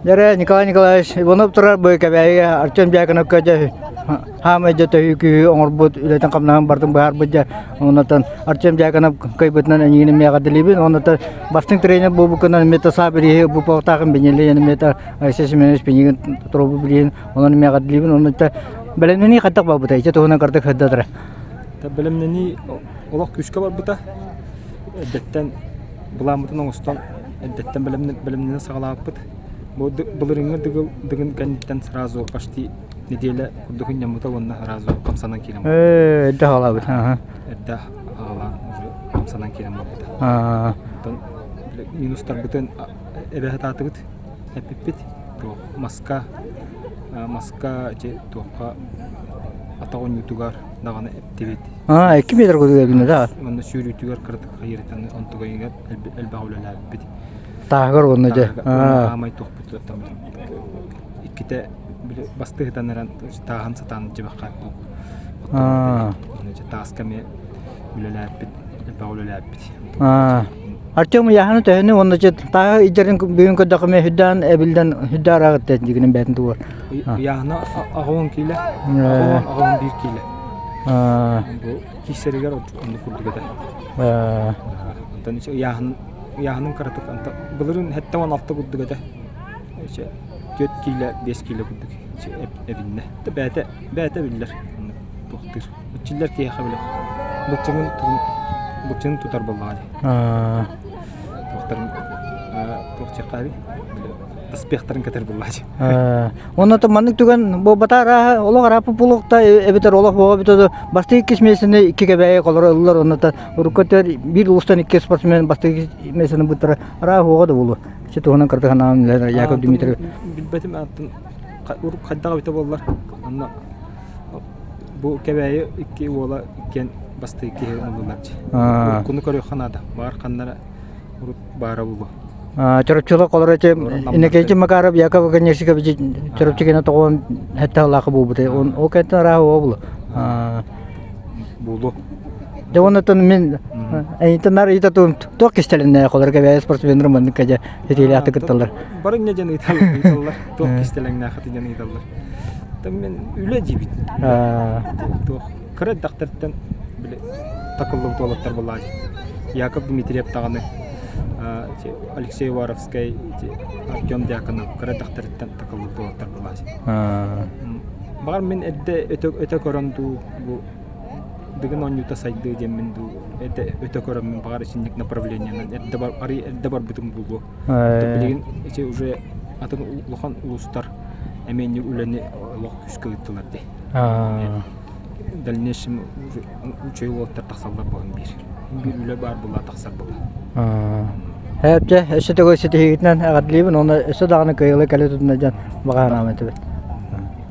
Дьэ, Николай Николаевич Иванов турар бу Кэбээйигэ Артем Дьяконовка дьэ хаамай дьэ төһүү күүһү оҥорбут үлэтин хамнаһын бартын быһаарбыт дьэ оннотон Артем Дьяконов кыайбытынан эйигин эмиэ эҕэрдэлиибин оннотон бастыҥ тренер буолбуккунан эмиэ саа бирииһи бупуохтаахын биньэлиэн эмиэ Айсен Семенович пинигин туруорбут билиһин онон эмиэ эҕэрдэлиибин оннотон бэлэмнэнии хайдах барбытай ити туһунан кырдык сырдатара Бэлэмнэнии олох күүскэ барбыта эрдэттэн былааммытын оҥостон эрдэттэн бэлэмнэнэ саҕалаабыппыт. Бу былырыыҥҥы дыгыл дыгын кэнниттэн сразу почти неделя курдук ынньаммыта уонна сразу хамсанан киирэн барбыта. Ээ, эрдэ аҕалаабыт. Аха. Эрдэ аҕалаан уже хамсанан киирэн барбыта. Аа. Оттон минустарбытын эбэ сатаатыбыт, эппиппит. Туох маска маска ити туохха атах оонньуутугар даҕаны эптибит. Аа, 2 метр курдук эбинэ да. Уонна сүүрүүтүгэр кыратык хайырытан онтугайыгар элбэх үлэлээбиппит. Тааһыгар уонна дьэ. Аамай туохпут иккитэ били бастыһытан эрэн тааһын сатаан дьыбахха тааска эмиэ үлэлээппит элбэх үлэлээппит. Артем ыйааһыны төһөнү уонна тааһы идэрин бүгүн көрдөххө эмиэ үрдээн эбиллэн үрдээн араҕыт дигинэн бэйэтин тугар. Ыйааһына аҕыон киилэ, аҕыон аҕыон биир киилэ. Бу киисэригэр оннук курдук этэ. Онтон ыйааһын ыйааһынын кыратык былырыын 76 курдук этэ. 4 киилэ, 5 киилэ курдук эбиннэ. Бэйэтэ бэйэтэ биллэр туохтуур. Иччилэр киһиэхэ били былчыҥын былчыҥын тутар буоллаҕа дии. Туохтарын туох диэххэ эбий таспиахтарын кэтэр буоллаҕа дии. Онно маннык түгэн буолбата арааһа олох арааппыт буолуохта эбэтэр олох буола эбитэ да бастакы иккис миэстэни икки кэбээйи холоро ыллар онно урукку өттүгэр биир улуустан икки спортсмен бастакы миэстэни ылбыттара арааһа уоҕа да буолуо. Ити туһунан кырдык санаан Яков Дмитриевич. Билбэтим аттын урук хайдах эбитэ буоллар онно Бу Кэбээйи икки уола иккиэн бастакы киһи ыллылар дии. Уруккуну көрүөххэ наада. Баар ханна урут баара буолуо. Чороччулар холоро ити Иннокентий Макаров, Яков Оконешникович Чороччу кэнэ тоҕуон сэттэ сыллаахы буолбута. Ол кэнниттэн арааһа уоҕа буолуо. Буолуо. Дьэ оннуттан мин эйинтэн наар ыйыта туох кистэлэннээх холоро Кэбээйи спортсменнара маннык дьэ ситиилээхтик кытталлар. Бары инньэ диэн ыйыталлар. Туох кистэлэҥнээх ити диэн ыйыталлар. Мен үлэ диибит. Туох кыра эрдэхтэриттэн били такыллыбыт уолаттар буоллаҕа дии. Яков Дмитриев даҕаны Алексей Уваровскай, Артем Дьяконов кыра эрдэхтэриттэн такыллыбыт уолаттар буоллаҕа дии. Баҕар мин эрдэ өтө, өтө көрөн дуу бу Дыгын оонньуута сайдыы диэммин дуу эрдэ өтө көрөммүн баҕар итинник направлениенан эрдэ бар арый эрдэ барбытым буолуо. Билигин ити уже атын улахан улуустар эмиэ инник үлэни олох күүскэ ыыттылар дии. В дальнейшем үчүгэй уолаттар тахсаллар буолан биир. Биир үлэ баар буолла тахсар буолла. Эпчэ өссө төгүл ситиһиигитинэн эҕэрдэлиибин уонна өссө даҕаны кыайыылыы кэлэ тутунна диэн баҕа санаам этибит.